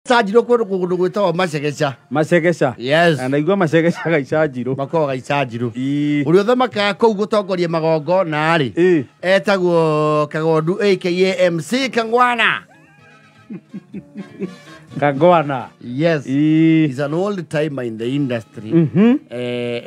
Icanjirũ kũndũ kũndũ gwĩtagwo Macegeca. Macegeca. Yes. Na ndaigua Macegeca ga Icanjirũ. Makoragwo ga Icanjirũ. Ii. Ũrĩa ũthamakaga kũu gũtongoria magongona rĩ, Ii. etagwo Kagondu aka MC Kangwana. Kangwana. Yes. Ii. He's an old timer in the industry. Mhm.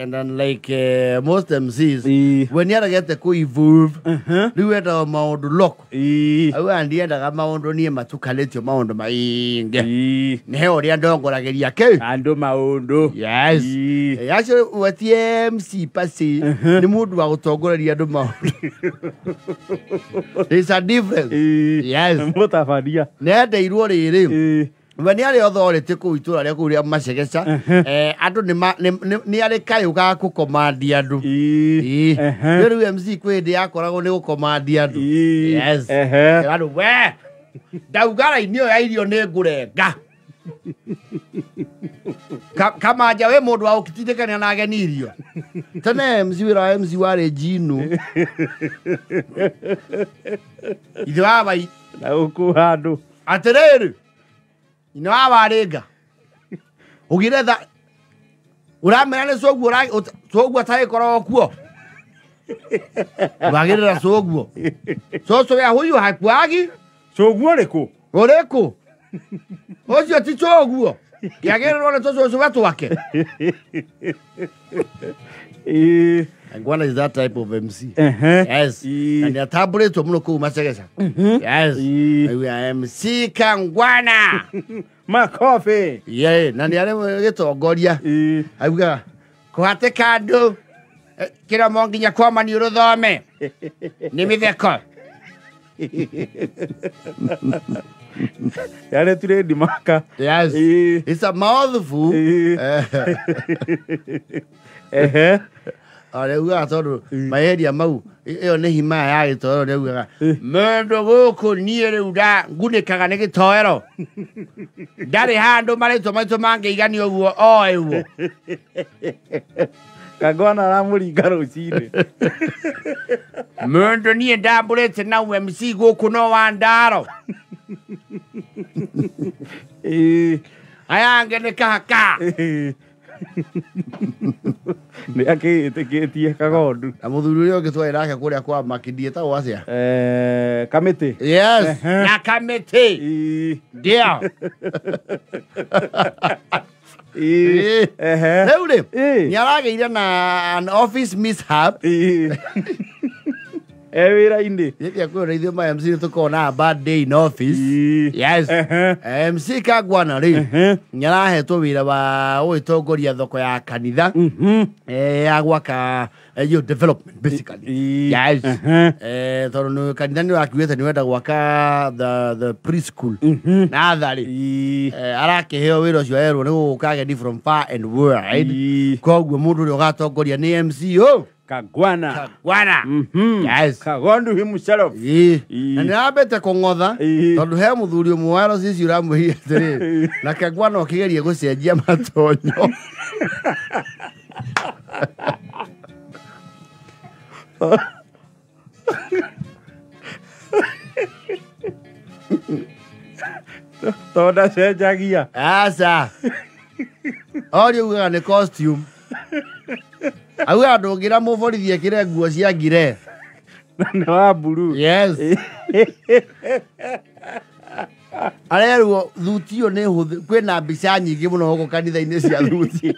And unlike most MCs, Ii. we nĩ aregete kũ evolve, Mhm. rĩu endaga maũndũ local. Ii. Auga ndiendaga maũndũ niĩ matukanĩtio maũndũ maingĩ. Ii. Nĩ he ũrĩa ndongoragĩria kĩ. Andũ maũndũ. Yes. Ii. Acio we ti MC pasi nĩ mũndũ wa gũtongoreria andũ maũndũ. There's a difference. Ii. Yes. Mũtabania. Nĩendeirwo rĩrĩ. Ii. We nĩ arĩ authority kũu itũra rĩa kũu rĩa Macegeca. Andũ nĩ arĩ kayũ ga kũkomandi andũ. Ii. Ii. Ehe. Rĩu MC kwĩ hĩndĩ yakoragwo nĩ gũkomandi andũ. Ii. Yes. Ehe. Andũ we ndauga raini ĩyo ya irio nĩ ngũrenga. Kamanja wĩ mũndũ wa gũtindĩkania na ageni irio. Tene MC wĩra wa MC warĩ njino. Ithe wa bai Na gũkuha andũ. atĩrĩrĩ nyina wa warĩnga ũgĩretha ũramera nĩ coguo coguo atagĩkoragwo kuo wagĩrĩra coguo cũcũ ya huyu hakuagi Coguo ũrĩkũ? ũrĩkũ ũcio ti coguo kĩagĩrĩrwo nĩ tũcũcũ twake. Ii. Ngwana is that type of MC. Ehe. Yes. Ii. Na nĩ atambũrĩtwo mũno kũu Macegeca. Yes. Ii. We MC Kangwana. Makobi. Yeah, na nĩ arĩ gĩtongoria. Ii. Auga kũhatĩka andũ kĩromo nginya kwama nĩ ũrũthome nĩ mĩtheko. Yarĩ turĩndi maka. Yes. Ii. It's a mouthful. Ii. Ehe. Araugaga tondũ maheria mau ĩyo nĩ hima ya gĩtoero nĩaugaga mũndũ gũkũ niĩ rĩu nda ngunĩkaga nĩ gĩtoero ndarĩ handũ marĩtwa maitũ mangĩiganio ũguo o ũguo. Kangwana aramũringa rũcinĩ. Mũndũ niĩ ndambũrĩte na MC gũkũ no wa ndaro. Ii. Aya angĩ nĩ kahaka. Ii. Nĩ akĩĩtĩkĩtie Kagondu. Na mũthuri ũrĩa ũngĩ twarĩ nake kũrĩa kwa Makindi etagwo atĩa? Kamĩtĩ. Yes. Ehe. Na Kamĩtĩ. Ii. Ndio. Ii. Ehe. Rĩu rĩ Ii. nĩ aragĩire na an office mishap. Ii. E wĩra-inĩ. Gĩkĩ kwĩra ithuĩ ma MC nĩ tũkoragwo na a bad day in office. Ii. Yes. Ehe. MC Kangwana rĩ Ehe. nĩ arahetwo wĩra wa gũgĩtongoria thoko ya kanitha Mhm. ya gwaka yo development basically. Ii. Yes. Ehe. Tondũ nĩ kanitha nĩ wakiugĩte nĩ wenda gwaka the preschool Mhm. natharĩ. Ii. Arakĩheo wĩra ũcio erwo nĩ gũgũka ageni from far and wide. Ii. Koguo mũndũ ũrĩa ũgatongoria nĩ MC o Kangwana. Kangwana. Mhm. Yes. Kagondu himself. Ii. Ii. Na nĩarambĩte kũng'otha Ii. tondũ he mũthuri ũmwe wa RCC ũramwĩrire atĩrĩrĩ na Kangwana ũkĩgerie gũcenjia matonyo. Tondũ ndacenjagia. Aca. Oria ugaga nĩ costume. Augaga ndũngĩra mũborithi ekĩre nguo cia ngire. Nĩ wa mburu. Yes. Arerwo thuti ĩyo nĩ hũthũ kwĩna mbica nyingĩ mũno gũkũ kanitha-inĩ cia thuti.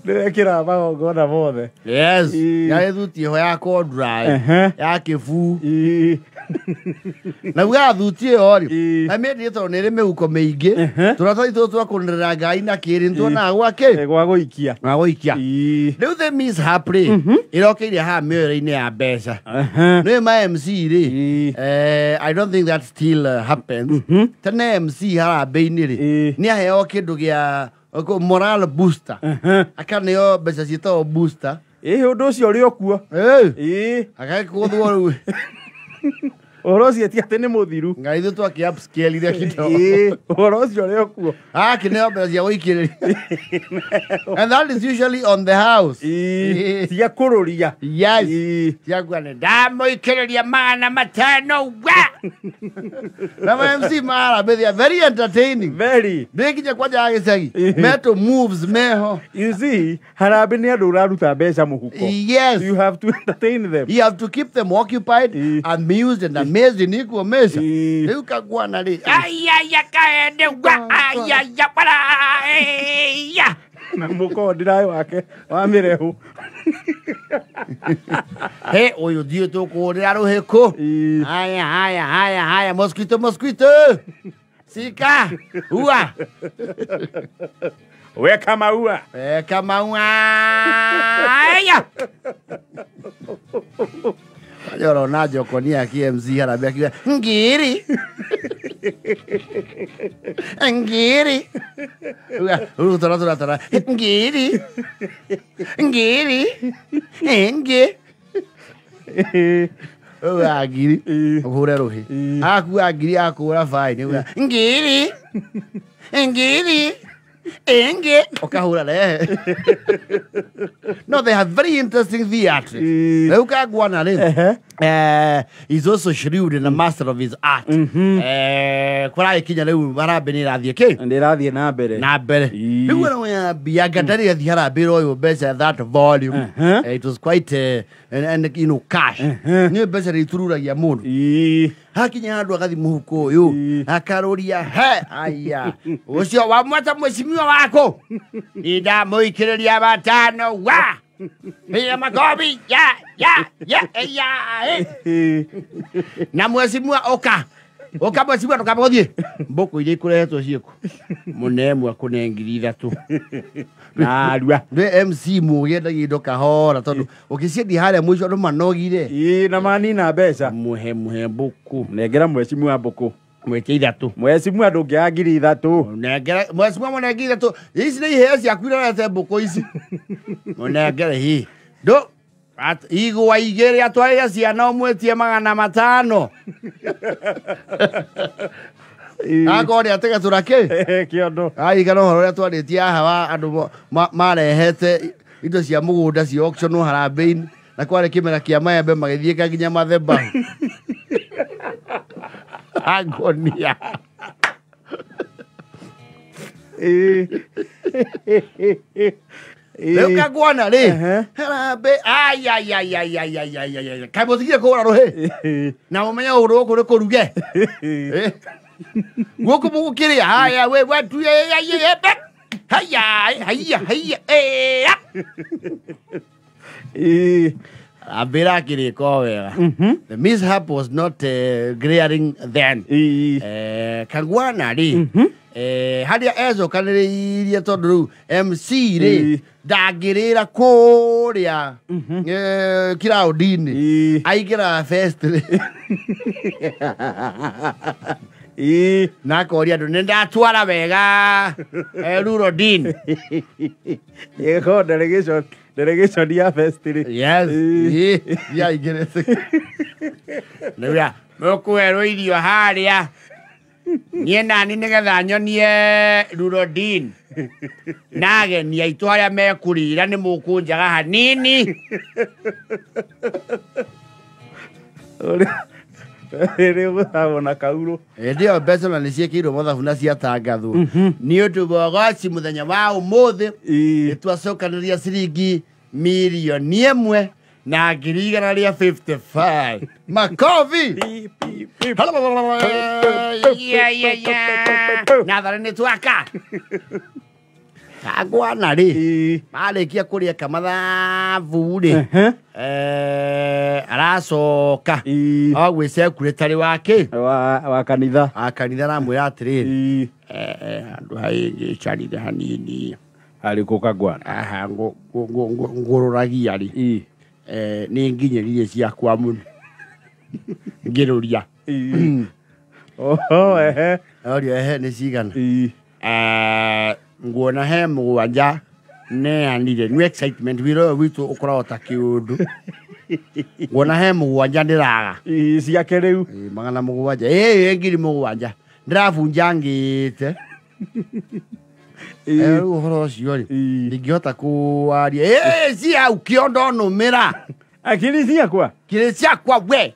Nĩwekĩraga magongona mothe. Yes. Ii. Yarĩ thuti ĩho ya corduroy Ehe. ya kĩbuu. Ii. Na ugaga thuti ĩyo rĩ Ii. amĩendire tondũ nĩ ĩrĩ mĩhuko mĩingĩ. Ehe. Tũratathi tũtũ twa kũnĩrĩra ngai na kĩrĩ nĩtuonaga gwa kĩ? Gwa gũikia. Gwa gũikia. Ii. Rĩu the mishap rĩ ĩrokeire haha mĩoero-inĩ ya mbeca. Ehe. Nĩ ma MC rĩ Ii. I don't think that still happens. Tene MC harambĩ-inĩ rĩ Ii. nĩ aheo kĩndũ gĩa moral booster. Ehe. Akaneo mbeca ciĩtagwo booster. Ĩ ũndũ ũcio ũrĩ o kuo. Ĩ Ii. agagĩkũthwo rĩu. Ũhoro ũcio ti atĩ nĩ mũthiru. Ngai ithuĩ twakĩ upscale kidogo. Ĩĩ, ũhoro ũcio ũrĩ o kuo. Akĩneo mbeca cia gũikĩrĩria. And that is usually on the house. Ĩĩ, cia kũrũria. Yes. Ĩĩ. Ciakua nĩ ndamũikĩrĩria 500 wa. Na ma MC maharambĩ, they are very entertaining. Very. Ndĩkinya kwanja ya gĩcagi meto moves meho. You see, harambĩ nĩ andũ ũraruta mbeca mũhuko. Yes. You have to entertain them. You have to keep them occupied, amused and amazed in equal measure. Rĩu Kangwana rĩ, ayaya kaende wa ayaya para ya. Na mũkondiraĩ wake wa mĩrehu. He ũyũ thiĩ tũkũhũrĩra rũhĩkũ. Haya haya haya haya, mosquito mosquito. Sika ua. Weka maua. Weka maua. Aya. Ũrona Njokonia KMC harambĩ akiuga ngiri ngiri rĩu tara tara tara ngiri ngiri ngĩ uga ngiri ũhũre rũhĩ akua ngiri akũra baini uga ngiri ngiri ngĩ ũkahũra rehe. No, they have very interesting theatrics. Rĩu Kangwana rĩ, he's also shrewd and a master of his art. Kũragĩkinya rĩu harambĩ nĩ ĩrathiĩ kĩ? Nĩ ĩrathiĩ na mbere. Na mbere. Rĩu ona wambia ndarĩ athiĩ harambĩ ũyũ mbeca that volume. It was quite and you know cash. Nĩ mbeca nĩ itururagia mũndũ. Hakinya handũ agathi mũhuko ũyũ akarũria he aya ũcio wamweta mheshimiwa wako ndamũikĩrĩria 5 wa piga makobi ya ya ya ya na mheshimiwa oka oka mheshimiwa ndũkambe gũthiĩ mbũkũ iria ikũrehetwo ciĩkũ mũnemwe akũne 3,000 narua. Nĩ MC mũgĩ endagia indo kahora tondũ ũkĩciendia harĩa mũico andũ manogire. Ĩĩ, na manina mbeca. Mũhe mũhe mbũkũ. Nengera mheshimiwa mbũkũ. Mwĩtie 3. Mheshimiwa ndũngĩaga 3,000. Nengera mheshimiwa mũne 3,000. Ici nĩ iheo ciaku irorete mbũkũ ici. Mũnengere hi. Ndũ igwa 2 atwarĩre ciana ũmwĩtie 500. Akorwo nĩ ategetũra kĩ? Kĩondo. Aririkana ũhoro ũrĩa twarĩtie haha wa andũ marehete indo cia mũgũnda cia auction harambĩ-inĩ na kwarĩ kĩmera kĩa maembe magĩthiĩka nginya mathemba. Agonia. Rĩu Kangwana rĩ, harambĩ ayayayayayayayaya kaĩ mũtigire kũhũra rũhĩ na mũmenye ũhoro gũkũ nĩ kũruge gũkũ mũgũkĩrĩa haya we watu haya haya haya harambĩ ĩrakĩrĩka o wega. The mishap was not glaring then. Kangwana rĩ, harĩa ecokanĩrĩirie tondũ rĩu MC rĩ ndangĩrĩra kũrĩa kiraũndi-inĩ aingĩraga fest rĩ na akoria andũ nĩ ndatwara wega Rural Dean. Ĩgĩkorwo delegation delegation ya fest rĩ. Yes. Yaingĩrĩte rĩu mũkũherwo irio harĩa niĩ nani nĩgetha nyonie Rural Dean na ageni aitũ arĩa mekũrĩra nĩ mũkũnjaga hanini. Rĩrĩ ũgũthagwo na kaurũ. Hĩndĩ ĩyo mbeca na nĩ ciĩkĩirwo mathabu na ciatangathwo. Nĩ ũndũ wa ũgoci mũthenya wa ũmũthĩ nĩ twacokanĩria ciringi 1,155,000 Makobi. Natharĩ nĩ twaka. Kangwana rĩ marĩkia kũrĩa kamathabu rĩ aracoka o gwĩ secretary wake wa kanitha. Wa kanitha aramwĩra atĩrĩrĩ handũ haĩgĩcarire hanini harĩ kũ Kangwana? Aha, ngũrũragia rĩ nĩ nginyĩrire ciakwa mũno ngĩrũria. Oho, ehe. Orio ehe nĩ cigana? Nguona he 7 neanire nĩ excitement wĩra ũyũ witũ ũkoragwo ta kĩũndũ. Wona he mũgwanja ndĩraga. Ĩĩ, ciake rĩu. Ĩĩ, 700. Ĩĩ, 7,000. Ndĩrabunjangĩte. Ĩĩ. Rĩu ũhoro ũcio rĩ, Ĩĩ. ndingĩhota kũwaria. Ĩĩ, ci hau kĩondo nũmĩra. Akiri ciakwa. Kĩrĩ ciakwa we.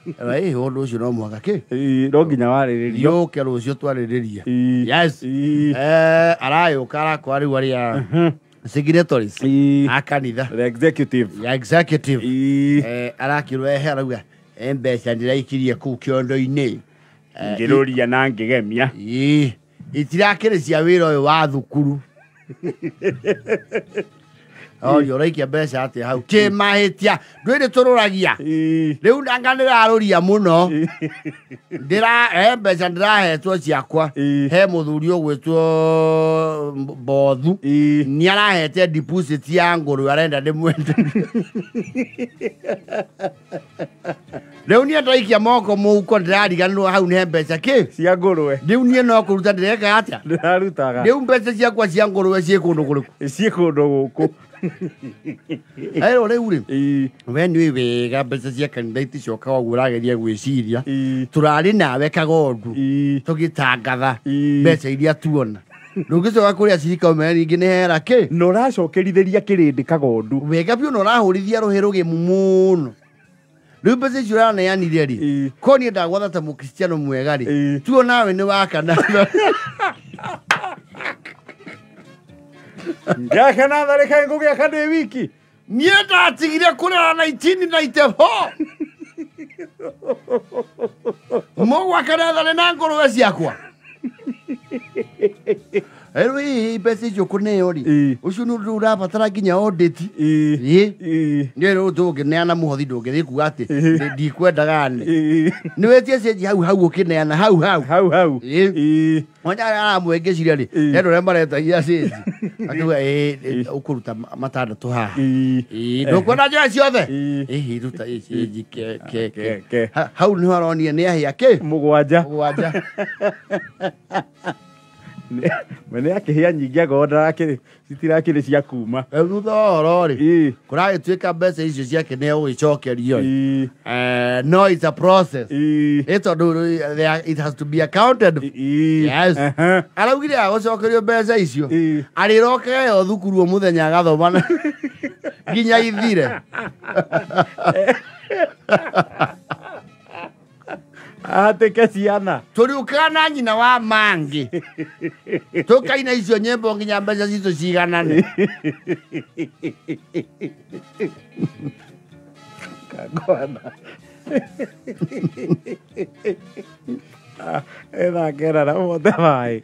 Ĩĩ, ũndũ ũcio no mũhaka kĩ. Ĩĩ, no nginya warĩrĩrio. Yũke rũciũ twarĩrĩrie. Ĩĩ. Yes. Ĩĩ. Arayũka arakora rĩu arĩa signatories Ĩĩ. a kanitha. The executive. Ya executive. Ĩĩ. Arakĩrwo ehe arauga mbeca ndĩraikirie kũu kĩondo-inĩ. Ngĩrũria na ngĩgemia. Ĩĩ, itirakĩrĩ cia wĩra ũyũ wa thukuru. Orio ũraikia mbeca atĩa hau kĩmahĩtia ndwĩrĩ tũrũragia. Ĩĩ. Rĩu anga ndĩrarũria mũno. Ndĩra he mbeca ndĩrahetwo ciakwa. Ĩĩ. He mũthuri ũgwĩtwo Mbothu. Ĩĩ. Nĩ arahete deposit ya ngũrwe arenda ndĩmwende. Rĩu niĩ ndaikia moko mũhuko ndĩrariganĩrwo hau nĩ he mbeca kĩ. Cia ngũrwe. Rĩu niĩ no kũruta ndĩreka atĩa. Ndĩrarutaga. Rĩu mbeca ciakwa cia ngũrwe ciĩ kũndũ kũrĩkũ? Ciĩ kũndũ gũkũ. Erwo rĩu rĩ, Ĩĩ. we nĩ ũĩ wega mbeca cia kanitha iticokaga ũguo ũrageria gwĩciria. Ĩĩ. Tũrarĩ nawe kagondu. Ĩĩ. Tũgĩtangatha Ĩĩ. mbeca iria tuona. Ndũngĩcoka kũrĩ acirika ũmere ningĩ nĩ hera kĩ. Na ũracokerithĩria kĩrĩndĩ kagondu. Wega biũ na ũrahũrithia rũhĩ rũgĩmu mũno. Rĩu mbeca icio ũraneanire rĩ, Ĩĩ. ko niĩ ndagwatha ta mũkristiano mwega rĩ, Ĩĩ. tuo nawe nĩ wakana. Ngĩakana tharĩka ngũgĩaka ndĩ wiki. Niĩ ndatigire kũrera 1994. Mũgwakana tharĩ na ngũrwe ciakwa. Rĩu hihi mbeca icio kũneo rĩ, Ĩĩ. ũcio nĩ ũndũ ũrabatara nginya audit. Ĩĩ. Ĩĩ. Ĩĩ. Nĩ rĩu ndũngĩneana mũhothi ndũngĩthiĩ kuga atĩ Ĩĩ. ndikwendaga nĩ. Ĩĩ. Nĩ wĩtie cenji hau hau ũkĩneana hau hau. Hau hau. Ĩĩ. Ĩĩ. Mwanya aramwengecire rĩ, Ĩĩ. nĩ andũ arĩa maretagia cenji. Akiuga ĩĩ ũkũruta matandatũ haha. Ĩĩ. Ĩĩ, ndũkuona njoya ciothe? Ĩĩ. Ĩĩ, ruta cenji ke ke Ke, ke. ke. Hau nĩho aronire nĩ ahĩa kĩ? 7. 7. Mwene akĩhĩa nyingĩ angorwo ndarakĩrĩ citirakĩrĩ cia kuma. Rĩu thutha wa ũhoro rĩ, Ĩĩ. kũragĩtuĩka mbeca icio ciake nĩ egũgĩcokerio. Ĩĩ. No it's a process. Ĩĩ. Ĩ tondũ it has to be accounted. Ĩĩ. Yes. Aha. Araugire agũcokerio mbeca icio. Ĩĩ. Arĩroke yo thukuru o mũthenya agathoma nginya ithire. Ahatĩke ciana. Tũrĩũkaga na nyina wa mangĩ. Tũkaina icio nyĩmbo nginya mbeca citũ ciganane. Kangwana. Ĩthakera na mothe maĩ.